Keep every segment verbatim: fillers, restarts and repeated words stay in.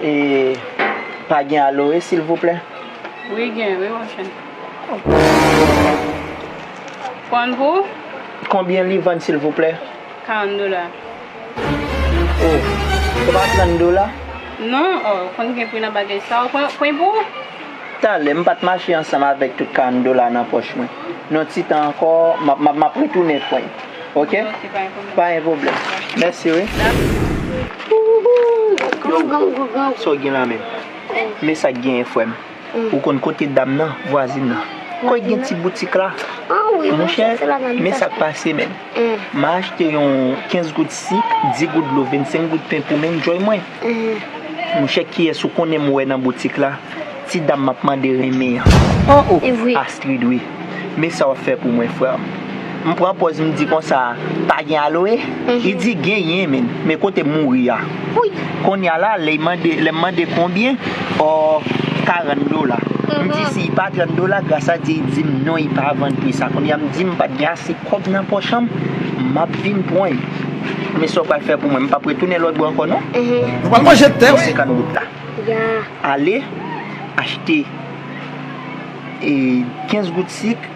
E pa gen aloe, silvouplè? Wi, gen, wi, monchè. Konn pou? Konbyen li vann, silvouplè? Karant dola. Oh, se pa trant dola? Non, oh, konn gen pri nan bagay sa. Ou pran, pran pou ou? Talè, m pa t mache ansanm avèk tout karant dola nan pòch mwen. Nan ti tan ankò, m ap, m ap, m ap retounen pran. Oke? Oke, pa gen pwoblèm. Pa gen pwoblèm. Mèsi, wi. Yo, sa w gen la menm? Men sa k genyen, frè m. Ou konn kote dam nan, vwazin nan? Kote gen ti boutik la? Monchè, men sa k pase, menm. M achte yon kenz goud sik, dis goud dlo, vennsenk goud pen pou m enjoy mwen. Monchè, kiyès ou konnen m wè nan boutik la? Ti dam m ap mande renmen an. Oh, oh, Astrid, wi. Men sa w ap fè pou mwen, frè m. M pran pòz, m di konsa, pa gen aloe? Li di genyen, menm. Men kote m mouri a? Kounye a la, lè m mande, lè m mande konbyen? Oh, karant dola. M di si li pa trant dola, gras a Dye, li di m non, li pa vann pri sa. Kounye a m di m pa t gen ase kòb nan pòch an, m ap vin pran l. Men sa w pral fè pou mwen, m p ap retounen lòt bò ankò non. Nou pral manje tè, wi. Senkant goud la. Ale achte, e, kenz goud sik,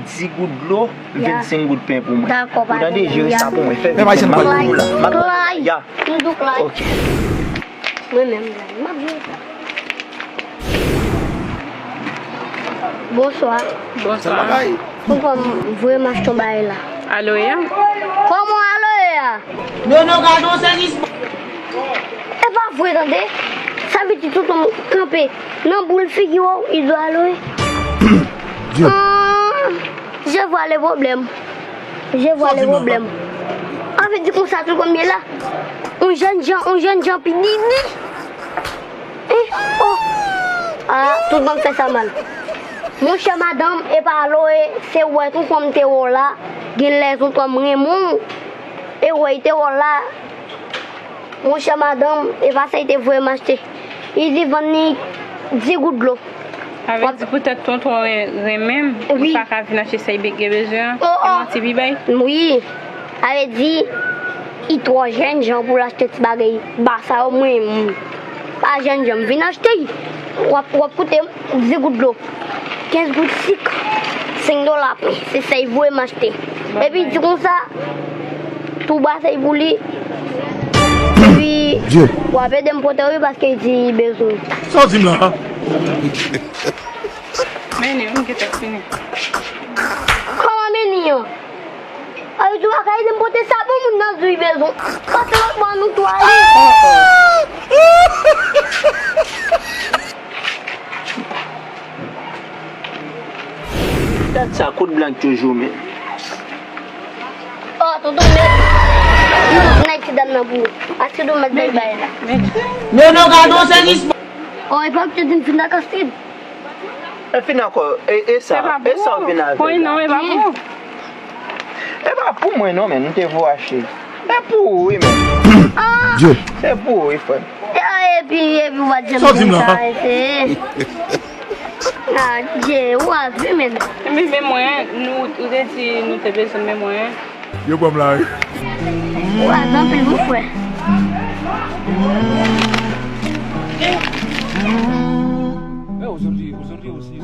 dis goud dlo, vennsenk goud pen pou mwen. Ou tande, jere sa pou mwen. Fè vit, m ap vin la. M ap vin la. Ya. Oke. Mwen menm, m ap jere sa. Bonswa. Bonswa. Ou konn vre m achte yon bagay la. Aloe a? Kòman aloe a? Nono, gade yon sèvis. E pa vre, tande. Sa vle di tonton kanpe nan boul figi w, li dwe aloe. Dye. Ah, je vois le problème. Je vois le problème. An vle di konsa, tonton m ye la. Yon jènjan, yon jènjan pi didi. Eh, oh. Ah, tout bann fè sa mal. Monchè madanm, e pa aloe, se wè tonton m te wè w la, gen lè tonton m renmen w, e wè l te wè w la. Monchè madanm, e pa sa l te voye m achte. Li di vann li dis goud dlo. Sa vle di poutèt tonton ren-, renmen m, li pa ka vin achte sa l gen bezwen an. E manti pi bay? Wi. Sa vle di, li twò jènjan pou l achte ti bagay ba sa yo, mwen, m pa jènjan, m vin achte l. W ap, w ap koute m dis goud dlo, kenz goud sik, senk dola pen. Se sa l voye m achte. Epi di konsa, tou ba sa l pou li. Epi, w ap ede m pote wi, paske l di li bezwen. Sa w di m la? Mennen, m gentan fini. Kòman mennen an? Ay, ou pa ka ede m pote sa pou moun nan di bezwen. Pase lòt bò nou tou ale. Dat sa kout blank toujou men. Oh, tonton met. Nan ti dam nan pou ou. Aske nou met bèl bay la. Non, non, gade yon sèvis. Oh, e pa ou ki te di m fin ak Astrid. E fin ankò, e, e sa, e sa w vin avè la? Pwen non, e pa pou ou. E pa pou mwen non, men, m te vo achte. E pou ou wi, men. Dye. Se pou ou wi, frè m. Epi, epi, w ap di m sa, sa w di m la? Ah, Dye, w ap di, men. Men, men mwen, nou, ou te di nou te bezwen, men mwen. Yo pran m la, wi. Ou aze anpil, mon frè. Eh, aujourd'hui, aujourd'hui aussi.